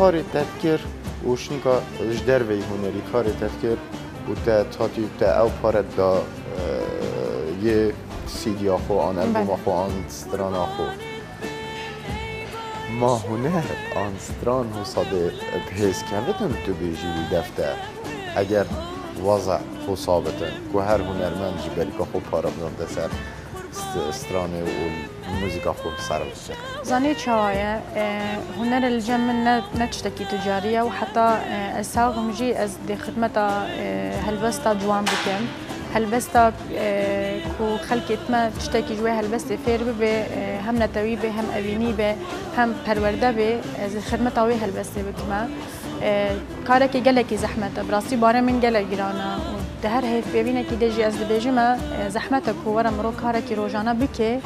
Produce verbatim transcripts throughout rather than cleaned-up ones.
Karê te dikir û şinka ji derveyî hunerî karê te dikir û te hatî te ew pare da, e, yê C D'ya xwe an albûma Belê. Xwe an strana xwe. Ma huner an stran wisa dê bi hêz kevitin tu bêjî wî defte. Eger waza xwe sabitin ku her hunermend ji berîka xwe para binirde ser st-, stranê û muzîka xwe serf bike. Zanî çawa ye? E, hunerê li cem min ne, ne tiştekî ticarî ye û heta, e, ez saxim jî ez dê xidmeta, e, helbesta ciwan bikim. Helbesta, e, ku xelkê me tiştekî ji wê helbestê fêr bibe, e, hem netewî be, hem evînî be, hem perwerde be, ez xidmeta wê helbestê bikime. E, karekî gelekî zehmet e. Bi rastî barê min gelek giran e. Û di her hevpeyvînekî de jî ez dibêjim e, e, zehmet e ku were mirov karekî rojane bike.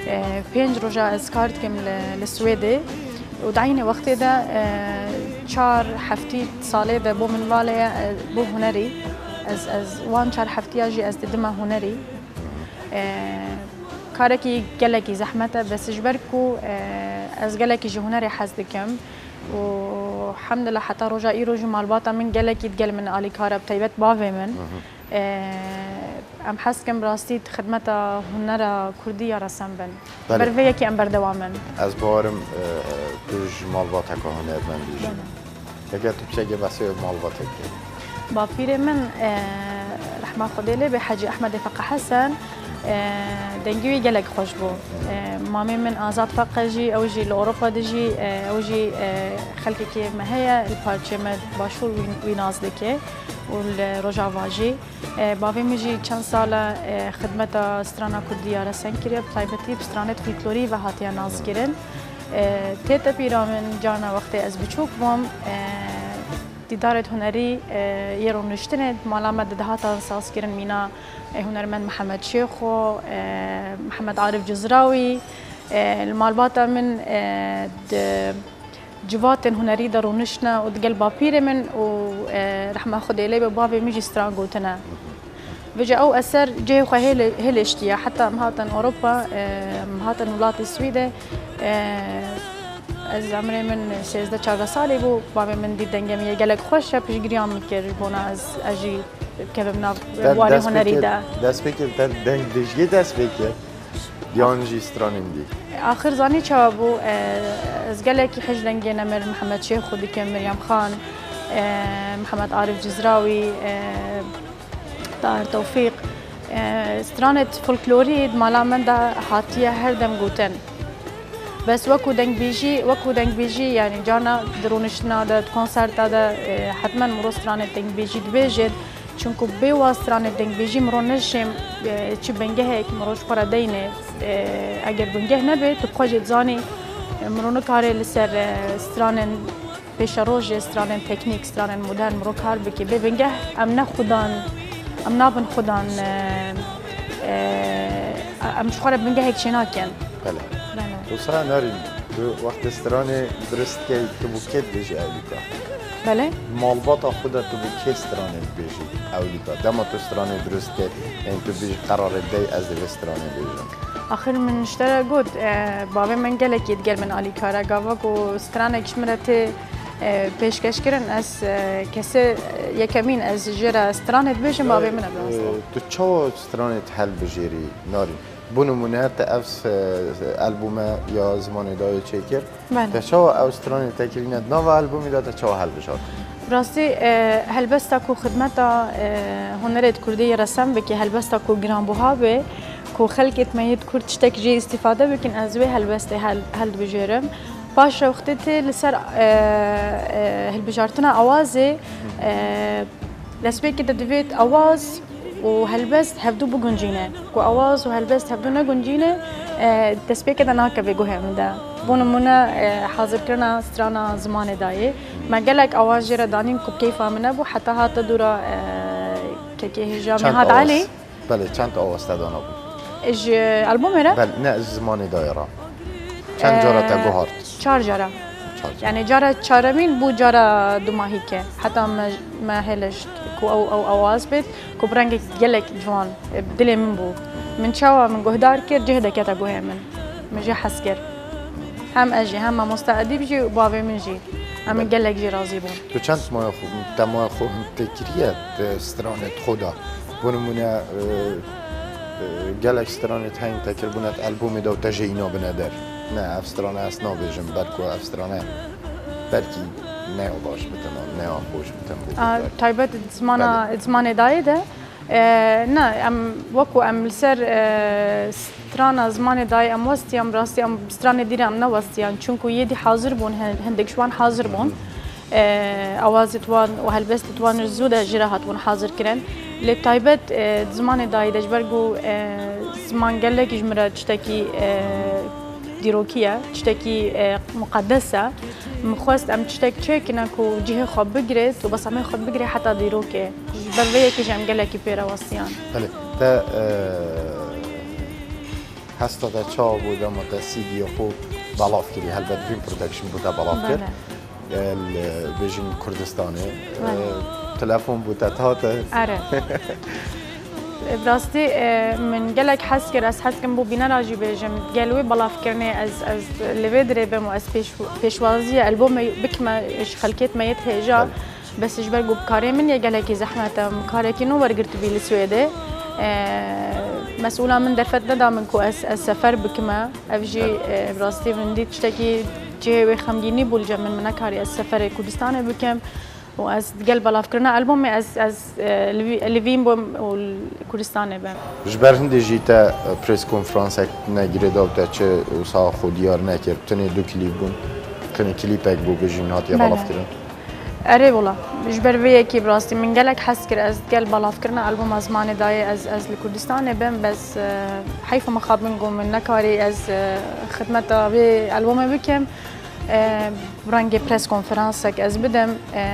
E, pênc roja ez kar dikim li, li Swêdê. Û di eynê wextê de, e, çar heftî salê de bo min vala ye, e, bo hunerî. Ez, ez wan çar heftiya jî ez didime hunerî. E, karekî gelekî zehmet e, bes ji ber ku, e, ez gelekî ji hunerê hez dikim. Û hemdillah heta roja îro jî malbata min gelekî digel min alîkar e, bi taybet bavê min. E, em hez dikin bi rastî di xidmeta hunera kurdî ya resen bin. Belê. Ber vê yekê em berdewam in. Ez bawerim, e, tu ji malbateka hunermendî jî. Belê. Eger tu piçekê behsê malbatê bikî. Bapîrê min, e, rehma Xwedê lê be, Hecî Ehmedê Feqe Hesen, e, dengê wî gelek xweş bû. E, mamê min Azad Feqe jî, ew jî li Ewropa dijî, e, ew jî, e, xelkekê me heye, li parçeyê me Başûr wî, wî nas dike û li Rojava jî. E, bavê min jî çend sal e, e, xidmeta strana kurdî ya resen kiriye, bi taybetî bi stranê folklorî ve hatiye naskirin. E, tê tepîra min carna wextê ez biçûk bûm, e, dîdarê hunerî, e, yê rûniştinê di mala me de dihatan sazkirin mîna, e, hunermend Mihemed Şêxo, e, Mihemed Arif Cizrawî, e, li malbata min, e, di civatên hunerî de rûniştine û digel bapîrê min û, e, rehma Xwedê lê be bavê min jî stran gotine. Vêca ew eser cihê xwe hêlê-, hêlêştiye. Heta em hatin Ewropa, e, em hatin welatê Swîdê, e, ez emrê min sêzdeh çardeh salî bû, bavê min dît dengê min yê gelek xweş e, piştgiriya min kir ji bona ez, ez jî kevim nav warê hunerî de. Destpêkê te deng dijî dest pê kir? Yan jî stranên dî? Axir zanî çawa bû? E, ez gelekî hej dengê nemir Mihemed Şêxo dikim, Meryem Xan, e, Mihemed Arif Cizrawî, e, Tahir Tewfîq. E, stranê folklorî di mala min de hatiye her dem gotin. Bes wekû dengbêjî, wekû dengbêjî, yanî carna di rûniştina de, di konserta de, e, hetmen mirov stranê dengbêjî dibêjin. Çunku bê wan stranê dengbêjî mirov neşêm, e, çi bingehek mirov ji xwe re deyne. E, eger bingeh nebe, tu bi xwe jê dizanî, e, mirov nikare li ser, e, stranên pêşerojê, stranên teknîk, stranên modern mirov kar bike. Bê bingeh em ne xudan, em nabin xudan, e, e, em ji xwe re bingehek çênakin. Belê. Belê. Wisa Narîn, tu wextê stranê dirust dikey, tu bo kê dibêjî ewlîka? Belê. Malbata xwe de tu bo kê stranê dibêjî ewlîka? Dema tu stranê dirust dikey, yanî tu bêjî qerarê dey, ez dê vê stranê bêjim. Axir min ji te re got, e, bavê min gelekî digel min alîkar e. Gava ku stranek ji min re tê, e, pêşkeş kirin, ez, e, kesê, e, yekemîn ez jê re stranê dibêjim, bavê min e bi rastî. E, tu çawa stranê dihilbijêrî, Narîn? Bo nimûne, te ev s-, albûme ya zimanê dayê çêkir. Belê. Te çawa ew stranê te kirîne di nava albûmî de, te çawa hilbijartine? Rastî, e, helbesta ku xidmeta, e, hunerê di kurdî yê resen bike, helbesta ku giranbuha be, ku xelkê me yê di kurd tiştek jê îstîfade bikin, ez wê helbestê hel-, hildibijêrim. Paş re wextê tê li ser, e, e, hilbijartina awazê, e, destpêkê de divêt awaz û helbest hevdû biguncîne. Ku awaz û helbest hevdû neguncîne, e, destpêkê de nakeve guhê min de. Bo nimûne, e, hazirkirina strana zimanê dayê. Me gelek awaz jê re danîn ku bi keyfa min nebû, heta hate dûra, e, kekê hêja Çend Mîhat awaz? Elî. Belê, çend awaz te danabû? Ji albûmê re? Belê, ne, ji zimanê dayê re. Çend cara te Ee, guhart? Çar cara. Çar cara. Yani cara çaremîn bû cara dumahîke. Heta me, me hêlişt ku ew, ew awaz bêt, ku bi rengek gelek ciwan, e, dilê min bû. Min çawa min guhdar kir, cih dekete guhê min. Min jê hez kir. Hem ez jî, hem mamoste Edîb jî û bavê min jî. Em gelek jî razî bûn. Tu çend maya xwe, te maya xwe hûn tê kiriye di stranê xwe de? Bo nimûne, e, e, gelek stranê te hîn te kiribûne di albûmê de û te jê îna bine der. Ne, ev strane ez nabêjim, belku ev strane belkî neya baş bitin, neya xweş bitin bo A, taybet di zimana, Belê. Zimanê dayê de, e, ne, em, wekû em li ser, e, strana zimanê dayê em westiyan, bi rastî em stranê dî re em newestiyan. Çunku yê dî hazir bûn, hin-, hindik ji wan hazir bûn. E, awazê wan û helbestê wan ji zû de jî re hatibûn hazir kirin. Lê taybet, e, zimanê dayê de ji ber ku, e, ziman gelek ji min re tiştekî, e, dîrokî ye, tiştekî, e, muqedes e. Min xwest em tiştek çêkine ku cihê xwe bigire û besamê xwe bigire heta dîrokê. Ji ber vê yekê jî em gelekî pê re westiyan. Belê, te, e, hesta te çawa bû dema te C D'yê xwe belav kirî? Helbet Vîn Production bo te belav kir. Belê. E, li, bêjin Kurdistanê. Belê. E, telefon bo te hate? Erê. Bi rastî, e, min gelek hez kir, ez hez kim bo bînera jî bêjim. Gel wê belavkirinê ez, ez li vê dirê bim û ez pêş-, pêşwaziya albûmê bikime ji xelkêt me yêt hêja. Belê. Bes ji ber ku bi karê min yê gelekî zehmet e, min karekî nû wergirtibî li Swêdê. E, mesûla min derfet neda min ku ez, ez sefer bikime. Ev jî, Belê. e, bi rastî min dît tiştekî cihê wê xemgînî bû li cem min, min nekarî ez seferê Kurdistanê bikim. Û ez digel belavkirina albûmê ez, ez, e, li vî-, li vîn bûm û li Kurdistanê bim. Ji ber hindê jî te, e, press konferansek negirêda û te çi wisa xwe diyar nekir. Tenê du klîp bûn. Tenê klîpek bû, bêjin hatiye Belê. belavkirin. Erê wela, ji ber vê yekê bi rastî min gelek hez kir ez digel belavkirina albûma Zimanê Dayê ez, ez li Kurdistanê bim, bes, e, heyfa mixabin ku min nekarî ez, e, xidmeta vê albûmê bikim. E, bi rengê press konferansek ez bidim, e,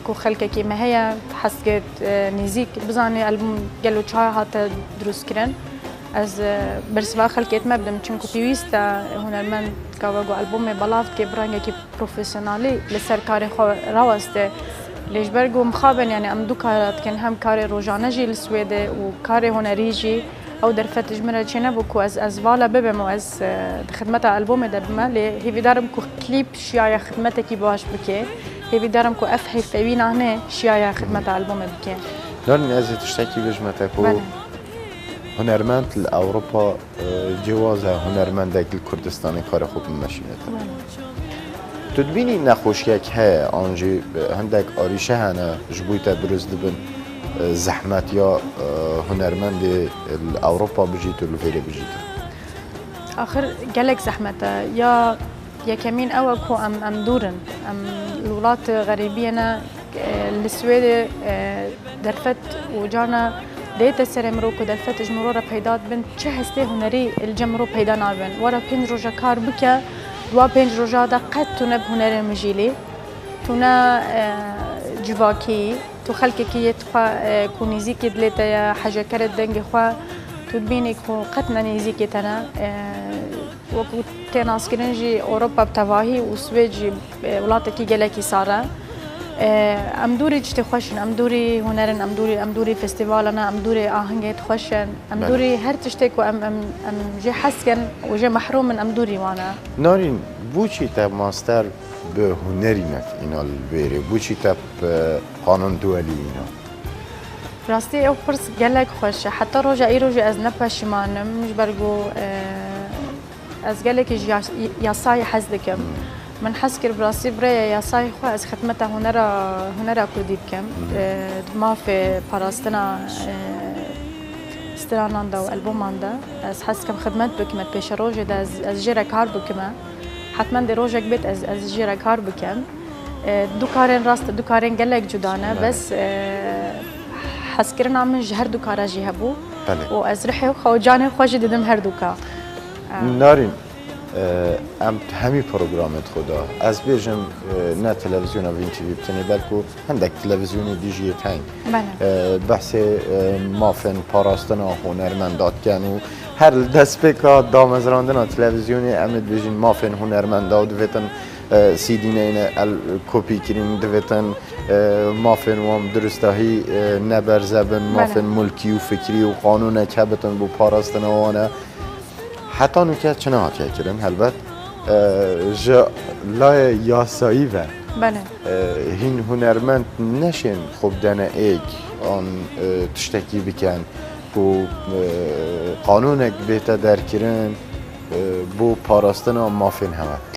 ku xelkekî me heye, hez dike, e, nêzîk bizane albûm gelo çawa hate dirustkirin. Ez, e, bersiva xelkêt me bidim, çimku pêwîst e hunermend gava ku albûmê belav dike bi rengekî profesyonalî li ser karê xwe raweste. Lê ji ber ku mixabin, yani em du kara dikin, hem karê rojane jî li Swêdê û karê hunerî jî, ew derfet ji min re çênebû ku ez, ez vala bibim û ez, e, di xidmeta albûmê de bime, lê hêvîdar im ku klîp şiyaya xidmetekî baş bike. Hêvîdar im ku ev hêfewîna hene şiyaya xidmeta albûmê bike. Nermin, ez ê tiştekî bêjime te ku Belê. hunermend li Ewropa, e, cêwaz e hunermendek li Kurdistanê karê xwe bimeşîne te. Belê. Tu dibînî nexweşiyek heye, an jî, e, hindek arîşe hene ji bo te dirust dibin, e, zehmetiya, e, hunermendê li Ewropa bijît û li vêrê bijît? Axir gelek zehmet e. Ya yekemîn ew e ku em, em dûr in. Em li welat xerîbiyê ne, e, li Swêdê, e, derfet û carna dête serê mirov ku derfet ji mirov re peyda dibin, çi hestê hunerî li cem mirov peyda nabin. Were pênc roja kar bike, di wa pênc roja de qet tu ne bi hunerê mijîlî, tu ne, e, civakî, tu xelkekî yê xwe, e, ku nêzîkî dilê te ye, hejekerê dengê xwe, tu dibînî ku qet ne nêzîkê te ne. E, Wekî tê naskirin jî Ewropa bi tevahî û Swêd jî, e, welatekî gelekî sar e. E, em dûrî tiştê xweş in, em dûrî huner in, em dûrî, em dûrî festîvalan e, em dûrî ahengê xweş in, em Belê. dûrî her tiştê ku em, em, em jê hez dikin û jê mehrûm in, em dûrî wan e. Narîn, boçî te master bi hunerî nekirîna li vêrê? Boçî te bi qanûn duelî îna? Rastî ew pirs gelek xweş e. Heta roja îro jî ez ne peşiman im, ji ber ku, e, ez gelekî ji yas-, yasayê hez dikim. Hmm. Min hez kir bi rastî bi rêya yasayê xwe ez xidmeta hunera, hunera kurdî bikim. Hmm. E, di mafê parastina, e, stranan de û elboman de ez hez dikim xidmet bikim, pêşerojê de ez, ez jê re kar bikime. Hetmen dê rojek bêt ez, ez jê re kar bikim. E, du karên rast, du karên gelek cuda ne, Belê. bes, e, hezkirina min ji her du kara jî hebû. Belê. Û ez rihê xwe û canê xwe jî didim her du ka. E. Narîn, e, em hemî programê xwe da. Ez bêjim, e, ne televîzyona Vîn T V bi tenê, belku hindek televîzyonê dî jî yê teng. Belê. E, behsê, e, mafên parastina hunermenda dikin û her li destpêka damezrandina televîzyonê em ê dibêjin mafên hunermenda û divêtin e, C D neyne el kopî kirîn, divêtin, e, mafên wan bi dirustahî, e, ne berze bin, Belê. mafên mulkî û fikrî û qanûnek hebitin bo parastina wan e. Heta nûke çi nehatiye kirin, helbet, e, ji layê yasayî ve Belê. E, hîn hunermend neşên xwe bidene êk an e, tiştekî biken ku e, qanûnek bête derkirin e, bo parastina mafên hewe.